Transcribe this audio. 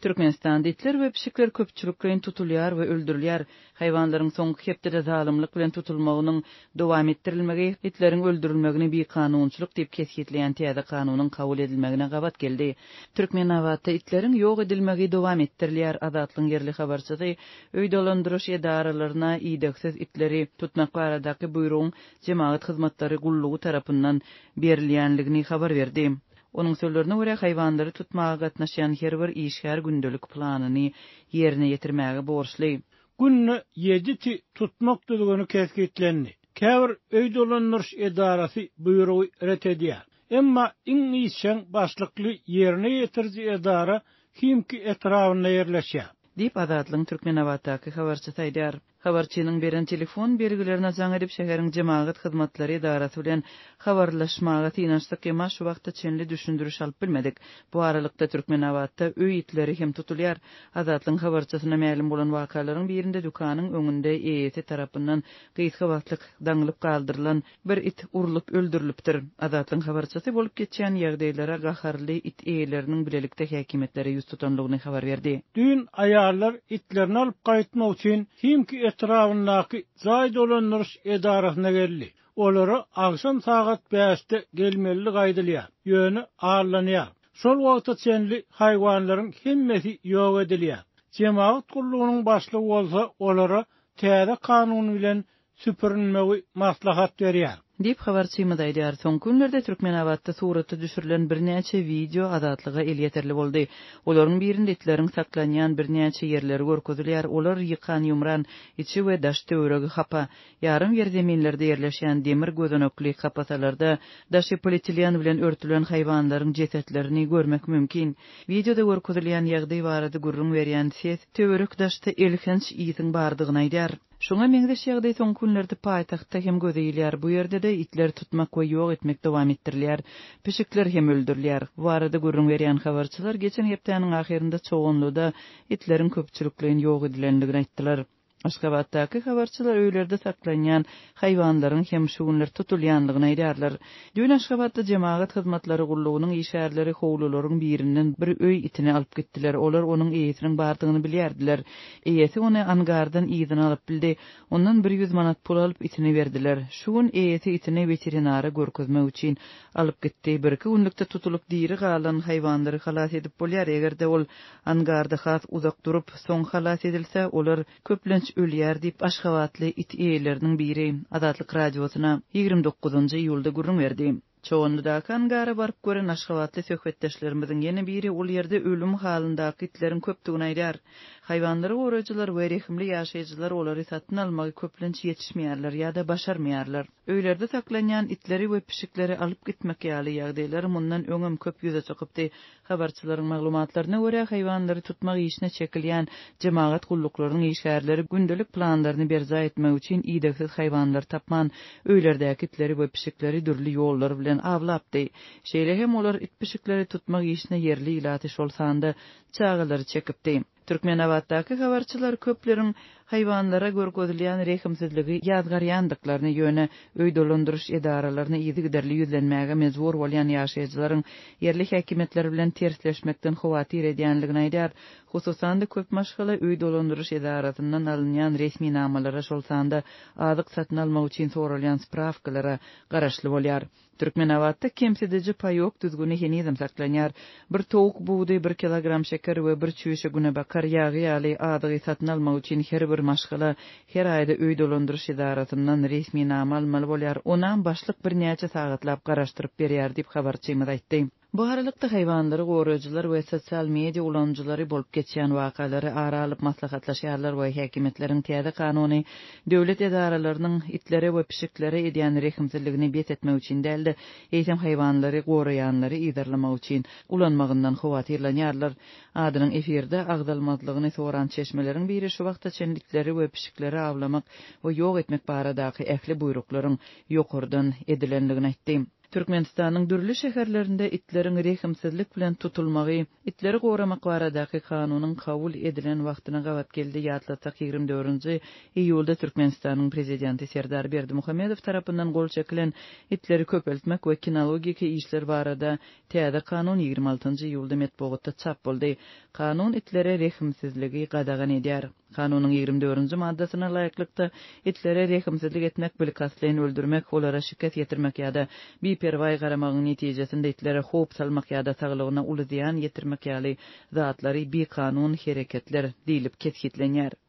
Türkmenistanda itler we pişikler köpçülikleýin tutulýar we öldürilýär. Haýwanlaryň soňky hepdede zalymlyk bilen tutulmagynyň dowam etdirilmegi, itleriň öldürilmegini bikanunçylyk diýip kesgitleýän täze kanunyň kabul edilmegine gabat geldi. Türkmenabatda itleriň ýok edilmegi dowam etdirilýär. Azatlygyň ýerli habarçysy öý dolandyryş edaralaryna idegsiz itleri tutmak baradaky buýrugyň Jemagat hyzmatlary gullugy tarapyndan berilýänligini habar berdi. Onuň sözlerine görä, haýwanlary tutmaga gatnaşýan her bir işgär gündelik planyny ýerine ýetirmäge borçly. Günde ýedi iti tutmak düzgüni kesgitlendi. Käbir öý dolandyryş edarasy buýrugy ret edýär. Emma iň işjeň başlykly ýerine ýetiriji edara Himki etrabynda ýerleşýär. Diýip, Azatlygyň Türkmenabatdaky habarçysy aýdýar. Habarçynyň beren telefon belgilerine jaň edip, şäheriň jemagat hyzmatlary edarasy bilen habarlaşmaga synanyşdyk, emma şu wagta çenli düşündiriş alyp bilmedik. Bu aralykda, Türkmenabatda öý itleri hem tutulýar. Azatlygyň habarçysyna mälim bolan wakalaryň birinde dükanyň öňünde eýesi tarapyndan gysga wagtlyk daňylyp galdyrylan Bir it urlup öldürilipdir. Azatlygyň habarçysy bolup geçýän ýagdaýlara gaharly it eýeleriniň bilelikde häkimiýetlere ýüz tutandygyny habar berdi. Düýn aýallar itlerini alyp gaýtmak üçin Himki etrabyndaky jaý dolandyryş edarasyna geldi. Olara agşam sagat bäşde gelmelidigi aýdylýar, ýöne aldanýar. Şol wagta çenli haýwanlaryň hemmesi ýok edilýär. Jemagat gullugynyň başlygy bolsa olara täze kanun bilen süpürinmegi maslahat berýär. Diýip, habarçymyz aýdýar. Soňky günlerde Türkmenabatda surata düşürilen birnäçe wideo Azatlyga elýeterli boldy. Olaryň birinde itleriň saklanýan birnäçe ýerleri görkezilýär, olar ýykan-ýumran, içi we daş-töweregi hapa. Ýarym ýerzeminlerde ýerleşýän demir gözenekli kapasalarda daşy polietilen bilen örtülen haýwanlaryň jesetlerini görmek mümkin. Wideoda görkezilýän ýagdaý barada gürrüň berýän ses töwerek-daşda elhenç ysyň bardygyny aýdýar. Şuňa meňzeş ýagdaý soňky günlerde paýtagtda hem göze ilýär. Bu ýerde-de itleri tutmak we ýok etmek dowam etdirilýär. Pişikler hem öldürilýär. Bu barada gürrüň berýän habarçylar geçen hepdäniň ahyrynda Çoganlyda itleriň köpçülikleýin ýok edilendigini aýtdylar. Aşgabatdaky habarçylar öýlerde saklanýan haýwanlaryň hem şu günler tutulýandygyny aýdýarlar. Düýn Aşgabatda Jemagat hyzmatlary gullugynyň işgärleri howlularyň birinden bir öý itini alyp gitdiler. Olar onuň eýesiniň bardygyny bilýärdiler. Eýesi ony angardan yzyna alyp bildi. Ondan 100 manat pul alyp, itini berdiler. Şu gün eýesi itini weterinara görkezmek üçin alyp gitdi. Birki günlükde tutulyp diri galan haýwanlary halas edip bolýar. Eger-de ol angarda has uzak durup, soň halas edilse, olar köplenç ölýär diýip, aşgabatly it eýeleriniň biri Azatlyk Radiosyna 29 iýulda gürrüň berdi. Çoganlydaky angara baryp gören aşgabatly söhbetdeşlerimiziň ýene biri ol ýerde ölüm halyndaky itleriň köpdügini aýdýar. Haýwanlary goraýjylar we rehimli ýaşaýjylar olary satyn almagy köplenç ýetişmeýärler ýa-da başarmaýarlar. Öýlerde saklanýan itleri we pişikleri alyp gitmek ýaly ýagdaýlar mundan öňem köp ýüze çykypdy. Habarçylaryň maglumatlaryna görä, haýwanlary tutmak işine çekilýän jemagat gulluklarynyň işgärleri gündelik planlaryny berjaý etmek üçin idegsiz haýwanlary tapman, öýlerdäki itleri we pişikleri dürli ýollar bilen awlapdy. Şeýle hem olar it-pişikleri tutmak işine ýerli ilaty, şol sanda çagalary çekipdi. Türkmenabatdaky habarçylar köpleriň haýwanlara görkezilýän rehimsizligi ýazgarýandyklaryny, ýöne öý dolandyryş edaralaryna yzygiderli ýüzlenmäge mejbur bolýan ýaşaýjylaryň ýerli häkimiýetler bilen tersleşmekden howatyr edýänligini aýdýar. Hususan-da, köp maşgala öý dolandyryş edarasyndan alynýan resminamalara, şol sanda azyk satyn almak üçin soralýan sprawkalara garaşly bolýar. Türkmenabatda kemsidiji paýok düzgüni henizem saklanýar. Bir towuk budy, bir kilogram şeker we bir çüýşe günebakar ýagy ýaly azygy satyn almak üçin her bir maşgala her aýda öý dolandyryş edarasyndan resminama almaly bolýar. Onam başlyk birnäçe sagatlap garaşdyryp berýär diýip, habarçymyz aýtdy. Bu aralykda, haýwanlary goraýjylar we sosial media ulanyjylary bolup geçýän wakalary ara alyp maslahatlaşýarlar we häkimiýetleriň täze kanuny döwlet edaralarynyň itlere we pişiklere edýän rehimsizligini bes etmek üçin däl-de, eýsem haýwanlary goraýanlary yzarlamak üçin ulanmagyndan howatyrlanýarlar. Adynyň efirde agzalmazlygyny soran çeşmeleriň biri şu wagta çenli itleri we pişikleri awlamak we ýok etmek baradaky ähli buýruklaryň ýokardan edilendigini aýtdy. Türkmenistanyň dürli şäherlerinde itleriň rehimsizlik bilen tutulmagy Itleri goramak baradaky kanunyň kabul edilen wagtyna gabat geldi. Ýatlatsak, 20 dördünji iýulda Türkmenistanyň prezidenti Serdar Berdimuhamedow tarapyndan gol çekilen Itleri köpeltmek we kinologiki işler barada täze kanun 20 altynjy iýulda metbugatda çap boldy. Kanun itlere rehimsizligi gadagan edýär. Kanunyň 20 dördünji maddasyna laýyklykda, itlere rehimsizlik etmek bilkastlaýyn öldürmek, olara şikes ýetirmek ýa-da biperwaý garamagyň netijesinde itlere howp salmak ýa-da saglygyna uly zyýan ýetirmek ýaly zatlary bikanun hereketler diýlip kesgitlenýär.